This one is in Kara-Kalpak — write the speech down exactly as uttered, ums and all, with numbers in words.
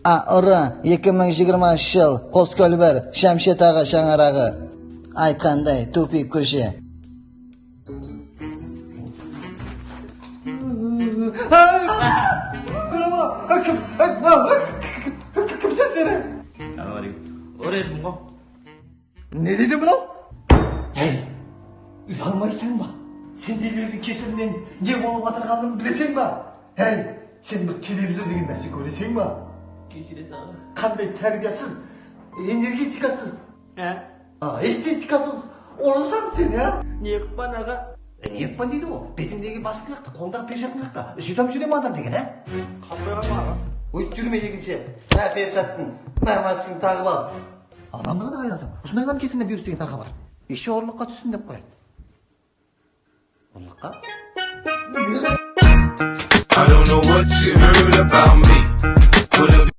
A, urı, eki mıń jigirmanshı jıl, Qoskólber, Shamshet aǵa shańaraǵı. Aytqanday, tupik kóshe. Kim, kimseń sen? Salawma aleykum. Ur edim ǵo. Ne dedi mınaw? Hey, uyalmaysań ba? Sendegilerdiń kesirinen ne bolıp atırǵanın bileseń ba? Hey, sen bir televizor degen nárse kóreseń ba? Keshiresiz, aǵa. Qanday tárbiyasız, energetikasız, a, estetikasız urısań sen, ya? Ne qıppan, aǵa? E, ne qıppan deydi ǵo. Betińdegi basqı qıyaqta, qoldaǵı pershatkı qıyaqta. Súytip júre me adam degen, a? Qapıraman, aǵa. Óyt júrme ekinshi. Mına pershatkıń, mına maskıńdı taǵıp al. Adamlardı ayalsam, usındaylardıń kesirinen virus degen tarqabar. Ещё urlıqqa tústim dep qoyadı. Urlıqqa? I don't know what you heard about me. But